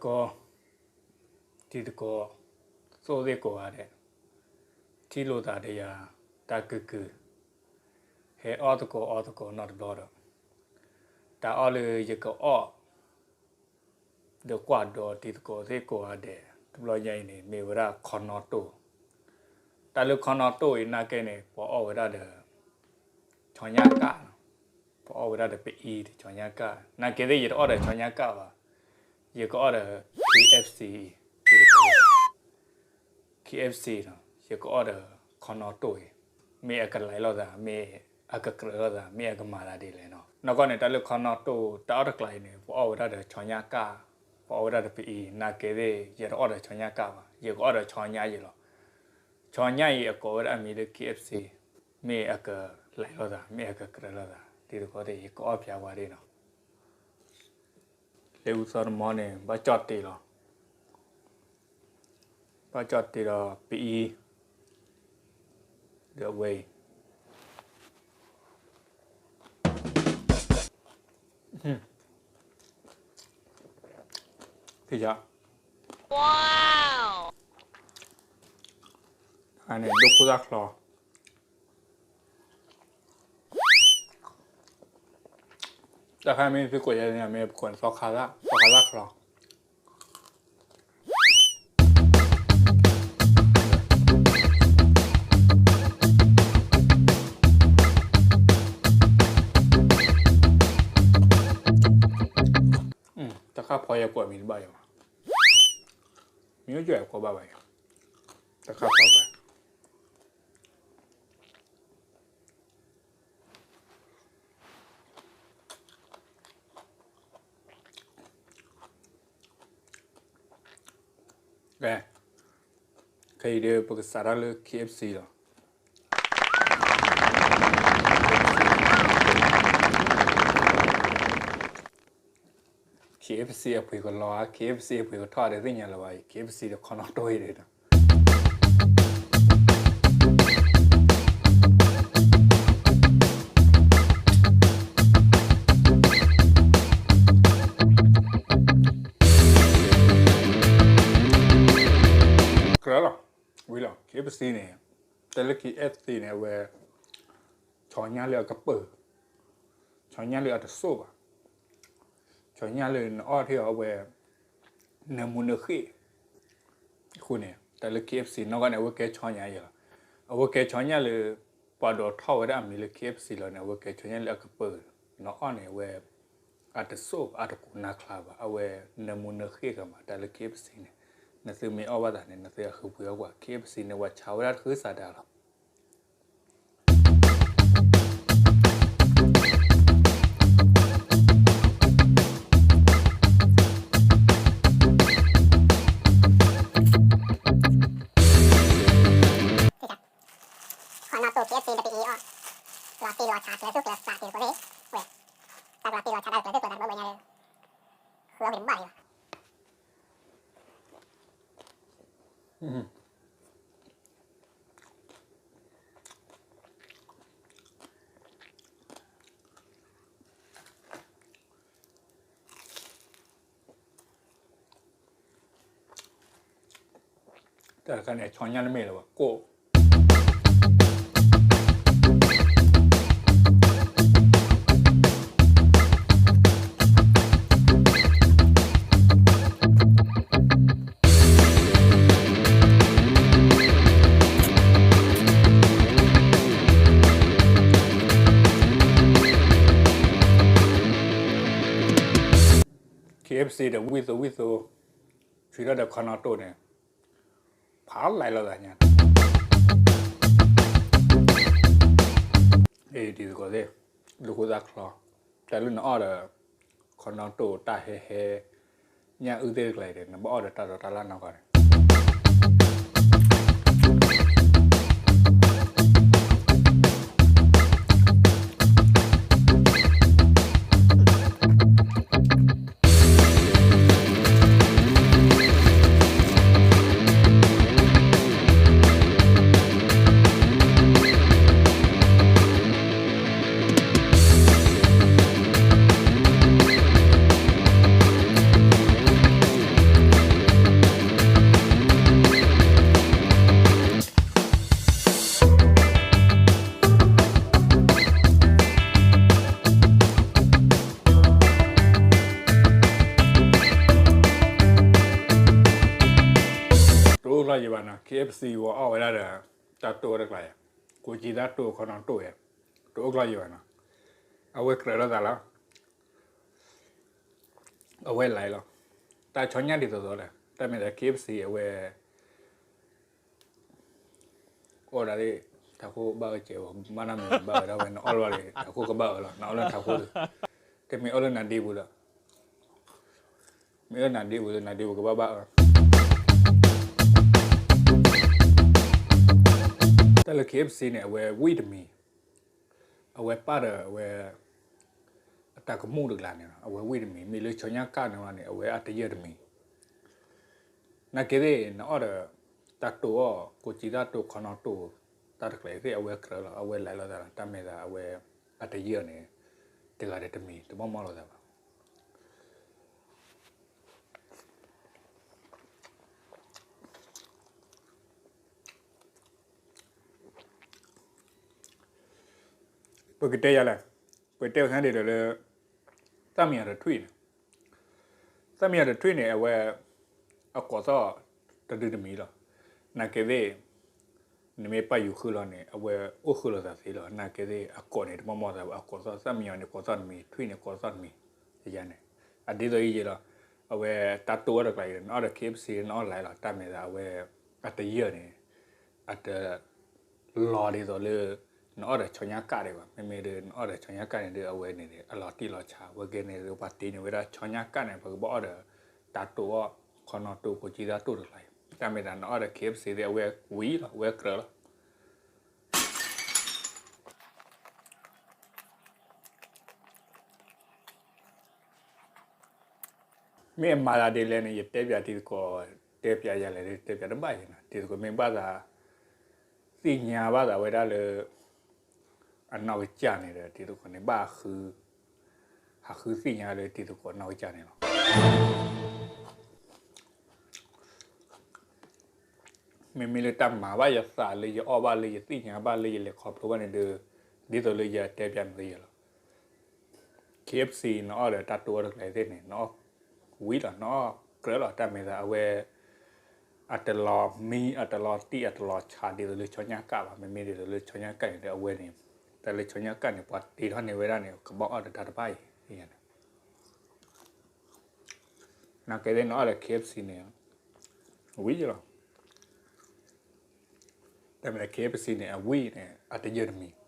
ကီ တံၤသကိး သိၣ်သ့ၣ်ကိးဂၤဒဲး ထံၣ်လိာ်သးဒီးယၤ တၢ်ကုၢ်ကုၢ် ဟဲအီၣ်သကိးအီသကိးနီတဘျီဒီး တၢ်အီၣ်လၢယကအီၣ် ဒီးကွၢ်ဒီးတံၤသကိးသ့ၣ်ကိးဂၤဒဲး တဘျီညါအံၤန့ၣ် မ့ၢ်ဝဲဒၣ်ခီနီတိၢ်, တၢ်လၢခီနီတိၢ်အံၤနာ်က့န့ၣ် ပှၤအီၣ်ဝဲဒၣ်ဒီး ဆီညါကၣ်, ပှၤအီၣ်ဝဲဒၣ်ဒီးပအံၤဒီးဆီညါကၣ်, နာ်က့သ့ၣ်ယတအီၣ်ဒီးဆီညါကၣ်ဘၣ်, ယကအီၣ်ဒီး K F C, K F C နီၤ, ယကအီၣ်ဒီးခီနီတိၢ်အံၤ, မ့ၢ်အကလဲၤလိာ်သး, မ့ၢ်အကကြၢးလိာ်သး, မ့ၢ်အကမၤသးဒ်လဲၣ်နီၤ. နီၢ်ကီၢ်န့ၣ် တၢ်လၢခီနီတိၢ် တၢ်အီၣ်တကျါအံၤန့ၣ် ပှၤအီၣ်ဝဲဒၣ်ဒီးဆီညါကၣ်, ပှၤအီၣ်ဝဲဒၣ်ဒီးပအံၤ, နာ်က့သ့ၣ် ယတအီၣ်ဒီးဆီညါကၣ်ဘၣ်, ယကအီၣ်ဒီးဆီညါယံၤလီၤ. ဆီညါအံၤအကိးဝဲဒၣ်အမံၤလၢ K F C, မ့ၢ်အကလဲၤလိာ်သး, မ့ၢ်အကကြၢးလိာ်သး, ဒ်သိးဒီးယကအီၣ်ဖျါဝဲဒၣ်နီၤ. လၢအူသီတမီန့ၣ် ဘၣ်ကၠီၣ်တ့ၢ်လီၤ, ဘၣ်ကၠီၣ်တ့ၢ်ဒီးပအံၤ ဒီးအဝဲအံၤ ဖဲယၤ တခါန့ၣ် ဒိၣ်ခိၣ်သၣ်ချီ, တၢ်ခါမ့ၢ်သံကွၢ်ယဲန့ၣ် မ့ၢ်ပကွၢ်န့ၣ် သီခါသၣ်ချီ. တၢ်ခါဖီယဲကွၢ်မံၤတဘၣ်ယၤ, မ့ၢ်ယဲကွၢ်ဘၣ်ဘၣ်ယၤ, တၢ်ခါဖီကွၢ် ခဲအံၤဒီး ပကစးထီၣ်လၢ K F C လီၤ. K F C အပှ့ၤကလီၤဧါ, K F C အပှ့ၤကထီၣ်ဒီးသ့ၣ်ညါလၢၤဘၣ်အံၤ, K F C ဒီးခီနီတိၢ်အံၤဒီး ကြၢးလီၤ, ဝံၤလီၤ, K F C န့ၣ်, တၢ်လၢ K F C န့ၣ် အဝဲ ဆီညါလၢအကပၢၢ်, ဆီညါလၢအတစိၢ်ဘၣ်, ဆီညါလၢနအီၣ်ထဲအီၤအဝဲ နၢမူနၢဃ့ၣ်, အဃိန့ၣ် တၢ်လၢ K F C နီၢ်ကီၢ်န့ၣ် အဝဲကဲဆီညါယဲလီၤ, အဝဲကဲဆီညါလၢ ပှၤဒိးထီၣ်ဝဲဒၣ်အမံၤလၢ K F C လီၤန့ၣ် အဝဲကဲဆီညါလၢအကပၢၢ်, နအီၣ်န့ၣ်အဝဲ အတစိၢ်အတကူးနါချါဘၣ်, အဝဲနၢမူနၢဃ့ၣ်ကမး, တၢ်လၢ K F C န့ၣ် နသုမ့ၢ်အီၣ်ဘၣ်သးန့ၣ် နသုအဃုပှ့ၤအီၣ်ကွၢ်, K F C န့ၣ် ပှၤဆါဝဲဒၣ်တဃုစးဒၣ်လီၤ. ခီနီတိၢ် K F C ဒီးပအံၤအီၤ, လီၤတံၢ်လီၤဆဲးကျၢၤသူၣ်ကျၢၤသးတံၤသကိးသ့ၣ်, ဝဲ, တၢ်လီၤတံၢ်လီၤဆဲးတၢ်ကျၢၤသူၣ်ကျၢၤသးဘၣ်ဘၣ်ညါ, ဃုအီၣ်က့ၤတဘၣ်လံဘၣ်. တၢ်တခါန့ၣ် ဆီညါတမ့ၢ်လၢၤဘၣ်, ကိၣ် K F C ဒီးဝံၣ်သိဝံၣ်သိ, ဆံးထီၣ်ဒီးခီနီတိၢ်န့ၣ်, ဖးလဲလိာ်သးညါ, အ့ တံၤသကိးသ့ၣ်, ဒိၣ်ခိၣ်သၣ်ချီ, တၢ်လၢနအီၣ်ဒီး ခီနီတိၢ်တၢ်ဟဲဟဲ, ညၣ်အုၣ်သ့ၣ်တကျါအံၤဒီး နဘၣ်အီၣ်ဒီးတၢ်ဒိးတၢ်လၣ်နီၢ်ကီၢ်န့ၣ် K F C တအိၣ်ကျီၢ်ယံၤဘၣ်နီၤ, K F C ဝဲအီၣ်ဝဲဒၣ်ဒီး တၢ်တိၢ်ဝဲတကျါယၤ, ကိးကံတၢ်တိၢ်ခီနီၢ်တိၢ်ယၤ, တအိၣ်ကျီၢ်ယံၤဘၣ်နီၤ, အဝဲကြၢးလိာ်သးလီၤ. အဝဲလဲၤလီၤ. တၢ်ဆီညၣ်ဒ်သိးသိးလၢ တၢ်မ့ၢ်သး K F C အဝဲ အိၣ်ဒၣ်သ့ၣ် ထးခိၣ်ဘၣ်အၢစဲးဘၣ်, ဘၣ်နၢ်မံၤဘၣ်ဝဲဒၣ်ဝဲ နအီၣ်လၢၤဘၣ်လံ ထးခိၣ်ကဘၣ်အၢလီၤ, နအီၣ်လၢထးခိၣ်လံ, တမ့ၢ်အီၣ်လၢနဒ့ပူၤလၢ မ့ၢ်အီၣ်နဒ့ပူၤလၢ နဒ့ပူၤကဘၣ်ဘၣ်အၢ. တၢ်လၢ K F C န့ၣ် အဝဲဝံၣ်တမံၤ, အဝဲပၣ်ဒီးအဝဲ အတၢ်ကမူၣ်တကျါန့ၣ်လီၤ, အဝဲဝံၣ်တမံၤ, မ့ၢ်လၢဆီညၣ်ကၣ်န့ၣ်လီၤန့ၣ် အဝဲအတယၢၢ်တမံၤ. နာ်က့သ့ၣ် နအီၣ်ဒီး တၢ်တိၢ်အီၣ် ကိးကံတၢ်တိၢ်ခီနီၢ်တိၢ် တၢ်တကျါသ့ၣ် အဝဲကြၢးလီၤ, အဝဲလဲၤလိာ်သးလီၤ, တၢ်မ့ၢ်သးအဝဲ အတယၢၢ်န့ၣ် တဂၤဒီးတမံၤ တမီၢ်မီၢ်လိာ်သးဘၣ်. ပကတဲယၤလဲၣ်, ပတဲပသ့ၣ်ညါဒ်သိးလၢ သၣ်မံယီၤဒီးထွံၣ်န့ၣ်, သၣ်မံယီၤဒီးထွံၣ်န့ၣ် အဝဲ အကိးသီၣ်တဒုတမံၤလီၤ. နာ်က့သ့ၣ် နမ့ၢ်ပာ်ယူၤဃုာ်လီၤန့ၣ် အဝဲအိၣ်ဃုာ်လိာ်သးသ့လီၤ. နာ်က့သ့ၣ် အကိးန့ၣ် တမီၢ်မီၢ်သးဘၣ်, အကိးသီၣ် သၣ်မံယီၤန့ၣ် ကိးသီၣ်တမံၤ, ထွံၣ်န့ၣ် ကိးသီၣ်တမံၤ, ယၤန့ၣ် အဒ်သိးအံၤယဲလီၤ. အဝဲတၢ်တိၢ်ဝဲတကျါအံၤ နအီၣ်ဒီး K F C နအီၣ်လဲၤလီၤ, တၢ်မ့ၢ်သးအဝဲ အတယၢၢ်န့ၣ် အတ လီၤဒ်သိးလၢ နအီၣ်ဒီးဆီညၣ်ကၣ်ဒံးဘၣ်. မ့မ့ၢ်ဒီး နအီၣ်ဒီးဆီညၣ်ကၣ်န့ၣ်ဒီး အဝဲန့ၣ် အလီၤတံၢ်လီၤဆဲး, အဝဲကဲန့ၣ်ဒီး ပှၤတ့န့ၢ်ဝဲဒၣ်ဆီညၣ်ကၣ်န့ၣ် ပကဘၣ်အီၣ်ဒီး တၢ်တိၢ်အီၣ် ခီနီၢ်တိၢ် ကိးကံတၢ်တိၢ်တကျါအံၤ. တၢ်မ့ၢ်သး နအီၣ်ဒီး K F C သ့ၣ် အဝဲဝံၤလီၤ, အဝဲကြၢးလီၤ. မ့ၢ်အမၤသးဒ်လဲၣ်န့ၣ် ယတဲပၠးတံၤသကိး, တဲပၠးယၤလဲၣ်, တဲပၠးတဘၣ်ယဲနီၤ. တံၤသကိးမ့ၢ်ဘၣ်သး သ့ၣ်ညါဘၣ်သးဝဲဒၣ်လၢ အနီၢ်ကစၢ်န့ၣ်ဒီး တံၤသကိးန့ၣ် ဘၣ်ဃု ဟးဃုသ့ၣ်ညါလၢတံၤသကိးနီၢ်ကစၢ်န့ၣ်လီၤ. မ့မ့ၢ်လၢတၢ်မၤဘၣ်ယသးလၢယအီၣ်ဘၣ်လၢယသ့ၣ်ညါဘၣ်လၢယလဲၤခီဖျိဘၣ်န့ၣ်ဒီး ဒ်သိးလၢယတဲပၠးန့ၣ်လၢယဲလီၤ. K F C နအီၣ်ဒီးတၢ်တိၢ်အီၣ်တကျါသ့ၣ်န့ၣ် နအီၣ်ဝံၤလီၤ, နအီၣ်ကြၢးလီၤ. တၢ်မ့ၢ်သးအဝဲ အတလီၤမံ အတလီၤတံၢ် အတလီၤဆဲးဒ်သိးလၢဆီညၣ်ကၣ်ဘၣ်. မ့မ့ၢ်ဒ်သိးလၢဆီညၣ်ကၣ်န့ၣ်ဒီး အဝဲန့ၣ် တၢ်လၢဆီညၣ်ကၣ်န့ၣ် ပှၤတ့ထီၣ်န့ၢ်ဝဲဒၣ်န့ၣ် ကဘၣ်အီၣ်ဒီးတၢ်တဘၣ်အံၤန့ၣ် နာ်က့သ့ၣ် နအီၣ်ဒီး K F C န့ၣ် ဝံၤလီၤ. တၢ်မ့ၢ်လၢ K F C န့ၣ် အဝံၤန့ၣ် အတယၢၢ်တမံၤ.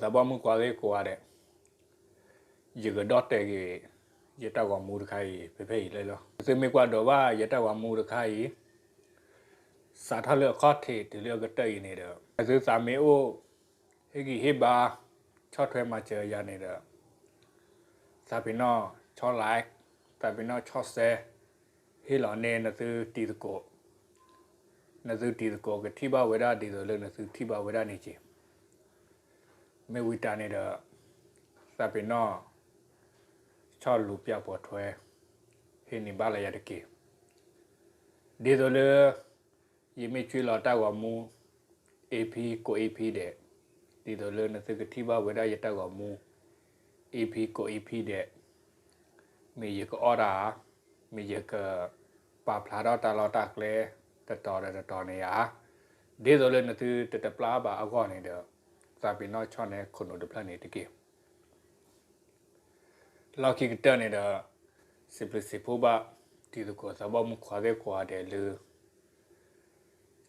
သးဘီမုၣ်ခွါသ့ၣ်ကိးဂၤဒဲး, ယကဒီၣ်တဲာ်က့ၤ ယတၢ်ဂီၤမူတခါအံၤ ဖဲဖဲအံၤလၢလီၤ. သုမ့ၢ်ကွၢ်ဒိးဘၣ်ယတၢ်ဂီၤမူတခါအံၤ, စးထီၣ်လၢအခီၣ်ထံးတုၤလၢအကတၢၢ်အံၤန့ၣ်ဒီး နသုသးမ့ၢ်အိၣ် ဟ့ၣ်ဂံၢ်ဟ့ၣ်ဘါ ဆီၣ်ထွဲမၤစၢၤယၤန့ၣ်ဒီး သးပ့ၤနီၣ်ဆီ like, သးပ့ၤနီၣ်ဆီ share, ဟ့ၣ်လီၤန့ၢ်နသုတံၤသကိး, နသုတံၤသကိးကထံၣ်ဘၣ်ဝဲဒၣ်ဒ်သိးလၢနသုထံၣ်ဘၣ်ဝဲဒၣ်န့ၣ်က့ၤ. မ့ၢ်ဝံၤတၢ်န့ၣ်ဒီး သးပ့ၤနီၣ်ဆီလူၤပိာ်ထွဲ ဟ့ၣ်န့ၢ်ဘၣ်လၢယၤတက့ၢ်. ဒ်သိးလၢ ယမ့ၢ်ဆွံလီၤတၢ်ဂီၤမူ EP ကိး EP ဒဲး, ဒ်သိးလၢနသုကထံၣ်ဘၣ်ဝဲဒၣ်ယတၢ်ဂီၤမူ EP ကိး EP ဒဲး, မ့ၢ်ယကအီၣ်တၢ်ဧါ, မ့ၢ်ယကပာ်ဖျါထီၣ်တၢ်လီၢ်တၢ်ကျဲ တတီၤဒီးတတီၤန့ၣ်ဧါ, ဒ်သိးလၢနသုတတပျၢ်ဘၣ်အဂီၢ်န့ၣ်ဒီး သးပ့ၤနီၣ်ဆီန့ၣ် ခိၣ်နူာ်တဖျၢၣ်န့ၣ်တက့ၢ်. လီၢ်ခံကတၢၢ်န့ၣ်ဒီး စံးဘျုးစံးဖှိၣ်ဘၣ် တံၤသကိးသးဘီမုၣ်ခွါသ့ၣ်ကိးဂၤဒဲးလၢ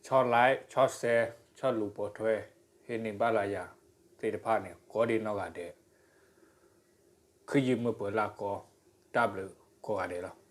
ဆီ like, ဆီ share, ဆီလူၤပိာ်ထွဲ ဟ့ၣ်န့ၢ်ဘၣ်လၢယၤသ့ၣ်တဖၣ်န့ၣ် ကိးဒံနီၢ်ဂၤဒဲး, ခုယုၢ်မုၢ်ပှဲၤလၢကီ, တၢ်ဘျုးကိးဂၤဒဲးလီၤ.